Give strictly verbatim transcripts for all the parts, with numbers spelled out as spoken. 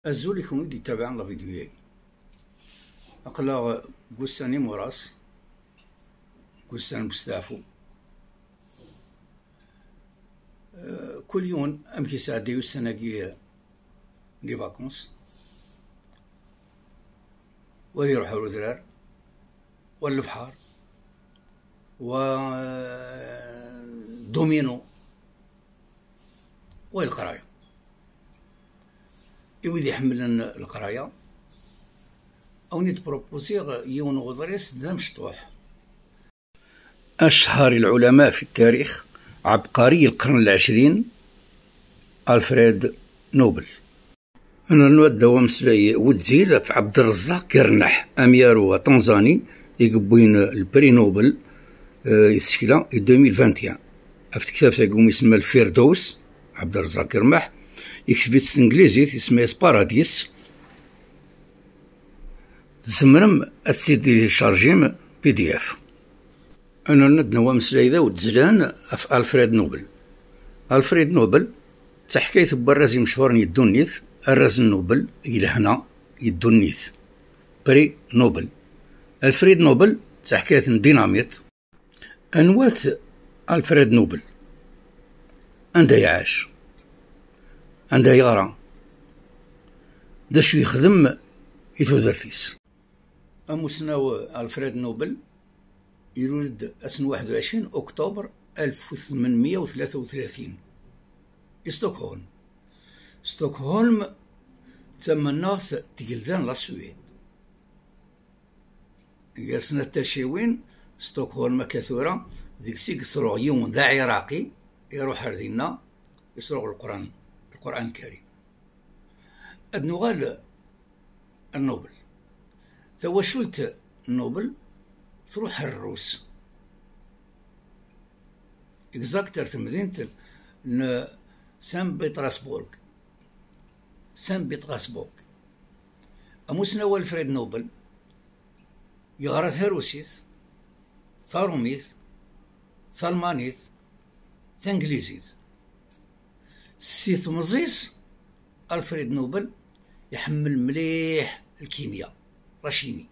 Azul i kunwi d-yettabaɛen la vidéo-agi. Aql-aɣ deg ussan imuras, deg ussan n usteɛfu. Eh, kul yiwen amek yesɛedday ussan-agi, eh, les vacances. Wa ad iruḥ ar udrar, wa lebḥer, wa, eh, domino, wa leqraya. I wid iḥemmlen leqraya, ad wen-id-prupuziɣ yiwen n uḍris d amecṭuḥ. أشهر العلماء في التاريخ، عبقري القرن العشرين، ألفريد نوبل. Ad nernu ad d-nawi ameslay wezzil ɣef Ɛebderrezzaq Gerneḥ, amyaru aṭanzani i yewwin le prix Nobel, eh, i tsekla i deux mille vingt et un. Ɣef tektabt-agi umi isemma Lfirdews, Ɛebderrezzaq Gerneḥ, yekteb-itt s tenglizit, isemma-yas Paradis. Tzemrem ad tt-id-téléchargem P D F. Ad nernu ad d-nawi ameslay d awezlan ɣef Alfred Nobel. Alfred Nobel d taḥkayt n warraz imechuren i ddunit, arraz n Nobel i lehna i ddunit. Prix Nobel. Alfred Nobel d taḥkayt n dinamit. Anwa-t Alfred Nobel? Anda iɛac? Anda yeɣra? D acu yexdem i tudert-is? Amusnaw Alfred Nobel ilul-d ass n waḥed u ɛecrin oktober alef u tmenmya u tlata u tlatin i Stockholm. Stockholm d tamennaɣt n tgelda n la Suède. Gar snat tacciwin, Stockholm akka tura, deg-s i yesruɣ yiwen d aɛiraqi, iruḥ ar dinna, yesruɣ Lqur'an, Lqur'an Lkarim. Ad nuɣal ar Nobel. Tawacult n Nobel truḥ ar Rrus. Exact ar temdint n Saint Petersburg. Saint Petersburg. Amusnaw Alfred Nobel yeɣra tarusit, tarumit, talmanit, tanglizit. Si temẓi-s, Alfred Nobel iḥemmel mliḥ lkimya, la chimie.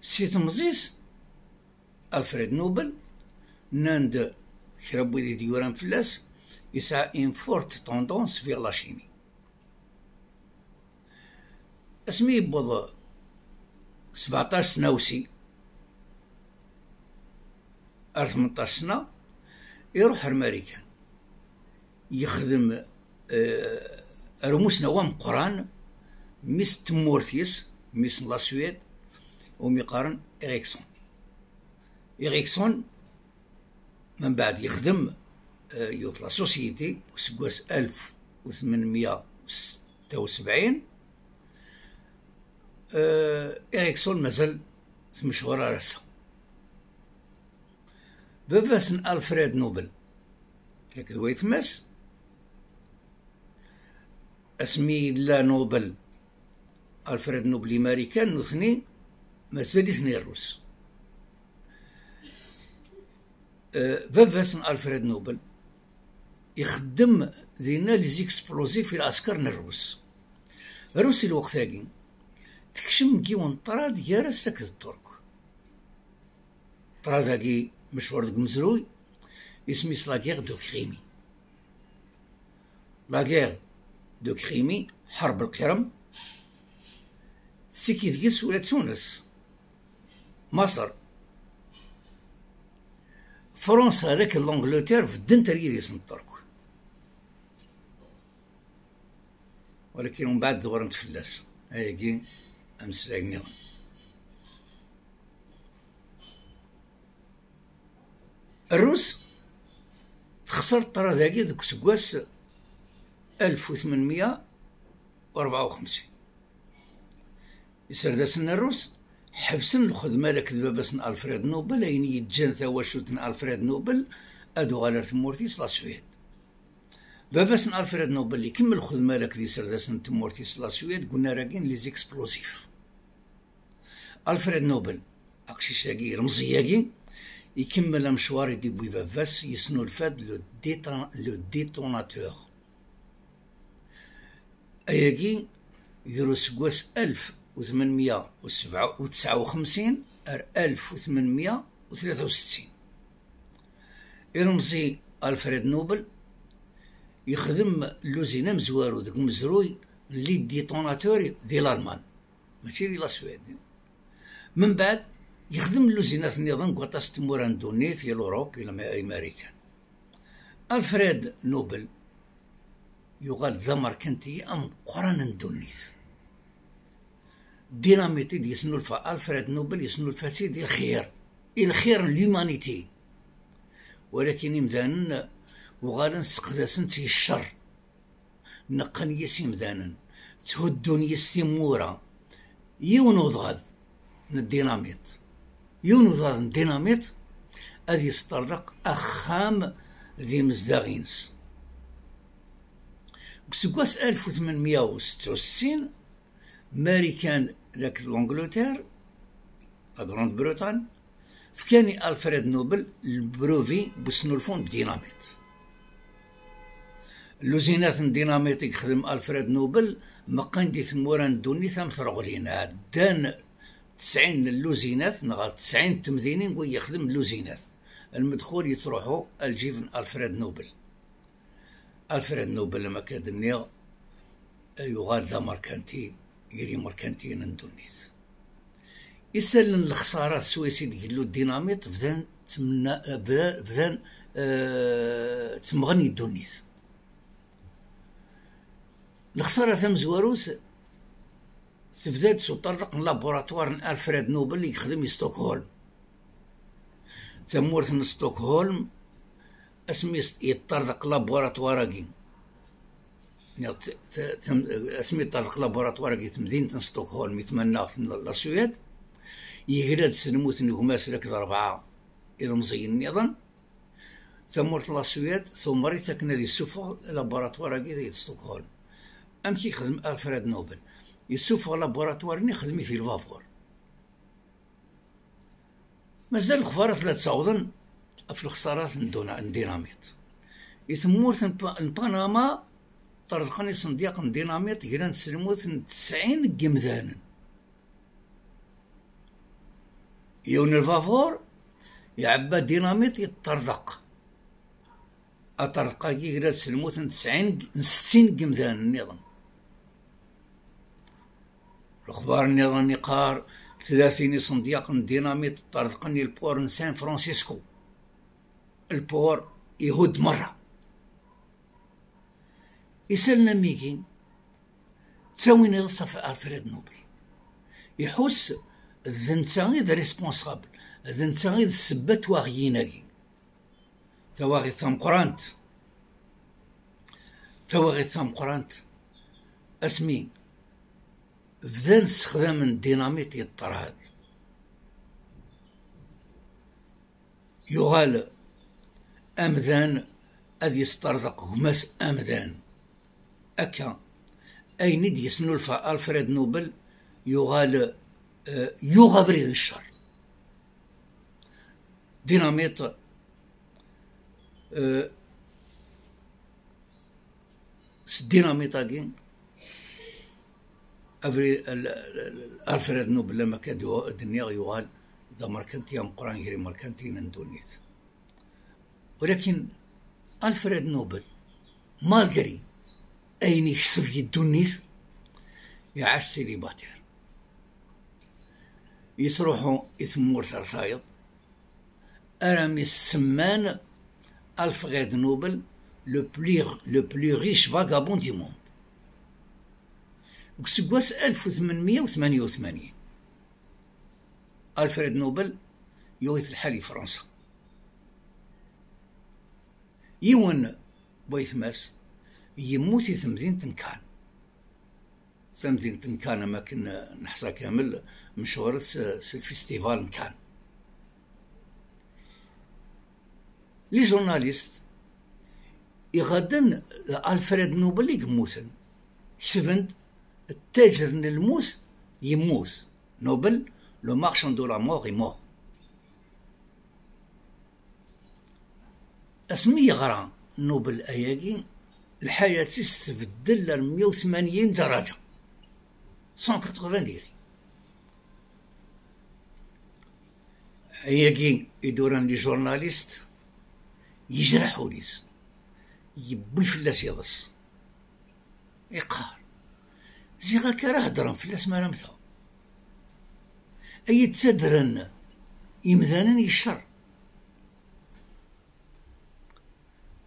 Si temẓi-s, Alfred Nobel, nnan-d kra n wid i d-yuran fell-as, yesɛa une forte tendance vers la chimie. Asmi yewweḍ sbeɛṭac sna usi ar tmenṭac sna, iruḥ ar Marikan. Yexdem, eh, ar umusnaw ameqqran, mmi-s n tmurt-is, mmi-s n la Suède, umi qqaren Ericsson. Ericsson, membeɛd yexdem, eh, yiwet la société, useggas alef u tmenmya u setta u sebɛin, eh, Ericsson mazal tmecɣul ar ass-a. Baba-s n Alfred Nobel akked waytma-s, asmi yella Nobel, Alfred Nobel i Marikan, nutni mazal-iten i Rrus. Eh, baba-s n Alfred Nobel ixeddem dinna les explosifs i lɛesker n Rrus. Rrus i lweqt-agi tekcem deg yiwen n ṭṭrad gar-as akked Ṭṭurk. Ṭṭrad-agi mecɣul deg umezruy, isem-is la guerre de Crimée. La guerre de Crimée, ḥerb lqirem, tettekki deg-s ula d Tunes, Maṣer, Fransa, ar akken l'Angleterre beddent ar yidis n Ṭṭerk. Walakin umbeɛd dewrent fell-as. Ayagi ameslay nniḍen. Rrus texṣer ṭṭrad-agi deg useggas alef u tmenmya u rebɛa u xemsin. Iserdasen n Rrus ḥebsen lxedma akked baba-s n Alfred Nobel, ayen yeǧǧan tawacult n Alfred Nobel ad uɣal ar tmurt-is, la Suède. Baba-s n Alfred Nobel ikemmel lxedma akked iserdasen n tmurt-is, la Suède, deg unnar-agi n les explosifs. Alfred Nobel, aqcic-agi, ilemẓi-agi, ikemmel amecwar i d-iwwi baba-s, yesnulfa-d le déton-, le détonateur. Ayagi gar useggas alef u tmenmya u tesɛa u xemsin ar alef u tmenmya u tlata u settin. Ilemẓi Alfred Nobel yexdem lluzin amezwaru deg umezruy n les détonateurs di Lalman, mačči di la Suède. Mbeɛd, yexdem lluzinat nniḍen deg waṭas n tmura n ddunit, i l'Europe, i l'Amérique. Alfred Nobel yuɣal d amerkanti ameqqran n ddunit. Dinamit i d-yesnulfa Alfred Nobel, yesnulfa-tt-id i lxir, i lxir n l'humanité. Walakin imdanen uɣalen sseqdasen-tt i ccer. Neqqen yis imdanen, tthuddun yis timura. Yiwen uḍɣad n dinamit, yiwen uḍɣad n dinamit ad yesṭerḍeq axxam d imezdaɣ-ines. Deg useggas alef u tmenmya u setta u settin, Marikan akked l'Angleterre, la Grande-Bretagne, fkan i Alfred Nobel lebruvi n usnulfu n ddinamit. Lluzinat n ddinamit i yexdem Alfred Nobel meqqin di tmura n ddunit am treɣlin. Ɛeddan tesɛin n lluzinat neɣ tesɛin n temdinin n win yexdem lluzinat. Lmedxul yettruḥu ar lǧib n Alfred Nobel. Alfred Nobel, am akka d-nniɣ, yuɣal d amerkanti gar imerkantiyen n ddunit. Isallen n lexṣarat swayes i d-gellu ddinamit bdan ttemna-, bda-, bdan, eh, ttemmɣen i ddunit. Lexṣara tamezwarut tebda-d s uṭerḍeq n laburatwar n Alfred Nobel i yexdem i Stockholm. Tamurt n Stockholm, asmi s-, yeṭṭerḍeq laburatwar-agi, neɣ t-, t-, tem-, asmi yeṭṭerḍeq laburatwar-agi temdint n Stockholm i tmannaɣt n la Suède, yegla-d s lmut n gma-s akked rebɛa ilemẓiyen nniḍen. Tamurt n la Suède tumer-it akken ad yessufeɣ laburatwar-agi di Stockholm. Amek i yexdem Alfred Nobel? Yessufeɣ laburatwar-nni, yexdem-it i lbabur. Mazal lexbarat la ttawḍen ɣef lexsarat n duna-, n dinamit. I tmurt n Pa-, n Panama, ṭṭerḍqen isendyaq n dinamit, glan s lmut n tesɛin n yimdanen. Yiwen n lbabur iɛebba dinamit, yeṭṭerḍeq. Aṭerḍeq-agi yegla-d s lmut n tesɛin, n settin n yimdanen nniḍen. Lexbar nniḍen iqqar tlatin isendyaq n dinamit ṭṭerḍqen i lpur n San Francisco. Lpur ihudd merra. Isallen am wigi ttawin iḍes ɣef Alfred Nobel. Iḥuss d netta i d responsable, d netta i d ssebba n twaɣiyin-agi. Tawaɣit tameqqrant, tawaɣit tameqqrant, asmi bdan ssexdamen dinamit yeṭṭerhad. Yuɣal amdan ad yesṭerḍeq gma-s amdan. Akka, ayen i d-yesnulfa Alfred Nobel yuɣal, eh, yuɣ abrid n ccer. Dinamit, eh, s dinamit-agi, abrid, l-, l-, l-, Alfred Nobel, am akka d-, d-nniɣ, yuɣal d amerkanti ameqqran gar imerkantiyen n ddunit. Walakin Alfred Nobel, malgré ayen yekseb i ddunit, iɛac célibataire. Yettruḥu i tmurt ar tayeḍ, armi s-semman Alfred Nobel le plus, le plus riche vagabond du monde. Deg useggas alef u tmenmya u tmanya u tmanyin, Alfred Nobel yuɣ-it lḥal i Fransa. Yiwen n waytma-s yemmut i temdint n Cannes. Tamdint n Cannes, am akken neḥsa kamel, mechuret s, s lfistival n Cannes. Les journalistes iɣaden d Alfred Nobel i yemmuten. Ketben-d: "Ttaǧer n lmut yemmut. Nobel, le marchand de la mort, est mort." Asmi yeɣra Nobel ayagi, Lḥayat-is tbeddel ar meyya u tmanyin daraǧa, cent quatre-vingts degrés. Ayagi i d-uran les journalistes, yejreḥ ul-is, yewwi fell-as iḍes. Iqqar: "Ziɣ akka ara heddren fell-as mi ara mmteɣ. Ay ttadren imdanen i ccer."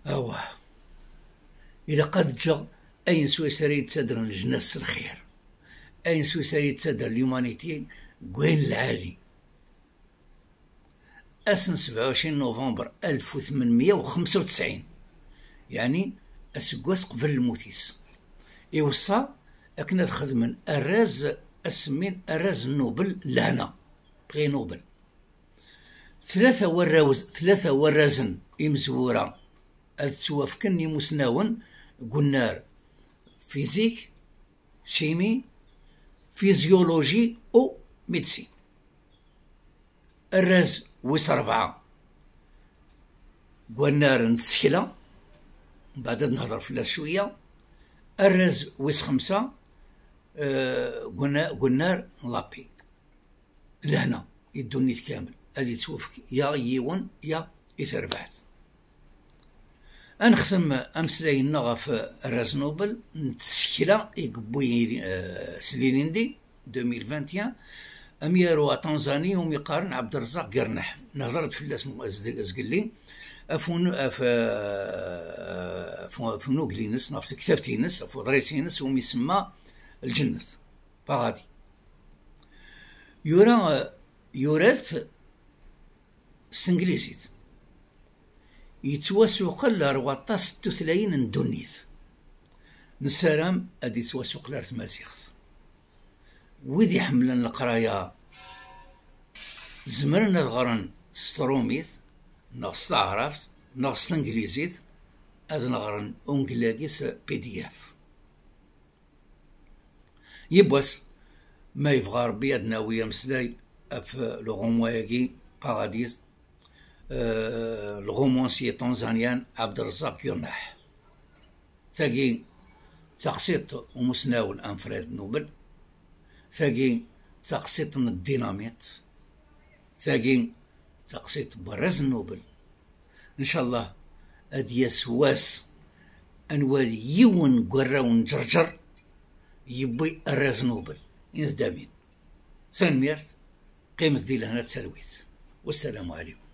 Awah, ilaq ad ǧǧeɣ ayen swayes ara yettadren leǧnas s lxir, ayen swayes ara yettader l'humanité deg wayen lɛali. Ass n sebɛa u ɛecrin november alef u tmenmeyya u xemsa u tesɛin, yeɛni aseggas qbel lmut-is, iweṣṣa akken ad xedmen arraz, ad semmin arraz n Nobel n lehna, prix Nobel. Tlata warraz, tlata warrazen imezwura ad ttwafken imusnawen deg unnar fizik, chimie, physiologie u médecine. Arraz wis rebɛa deg wannar n tsekla, mbeɛd ad nehder fell-as cwiya. Arraz wis xemsa, eh, deg wanna-, deg wannar n la paix. Lehna i ddunit kamel, ad yettwefk ya i yiwen, ya i terbaɛt. Ad nextem ameslay-nneɣ ɣef arraz Nobel n tsekla i yewwi, eh, s lilindi, deux mille vingt et un, amyaru atanzani umi qqaren Ɛebderreẓaq Gerneḥ. Nehder-d fell-as mu-, zd-, zgelli, ɣef un-, ɣef, eh, ɣef, ɣef unugel-ines, neɣ ɣef tektabt-ines, ɣef uḍris-ines umi semma Lǧennet, Paradis. Yura, eh, yura-t s tenglizit. Yettwasuqel ar waṭas n tutlayin n ddunit. Nessaram ad yettwasuqel ar tmaziɣt. Wid iḥemmlen leqraya zemren ad ɣren s trumit, neɣ s taɛrabt, neɣ s tanglizit, ad nɣer ungel-agi s P D F. Yiwwas, ma yebɣa Rebbi ad nawi ameslay ɣef le roman-agi, Paradis, euh, le romancier tanzanien Abderrezzaq Gurnah. Tagi d taqsiṭ umusnaw Alfred Nobel. Tagi d taqsiṭ n ddinamit. Tagi d taqsiṭ n warraz n Nobel. Ncallah ad d-yas wass ad nwali yiwen deg warraw n Ǧerǧer yewwi arraz Nobel. Init-d amin. Tanemmirt. Qqimet di lehna d talwit. Wassalamu ɛlikum.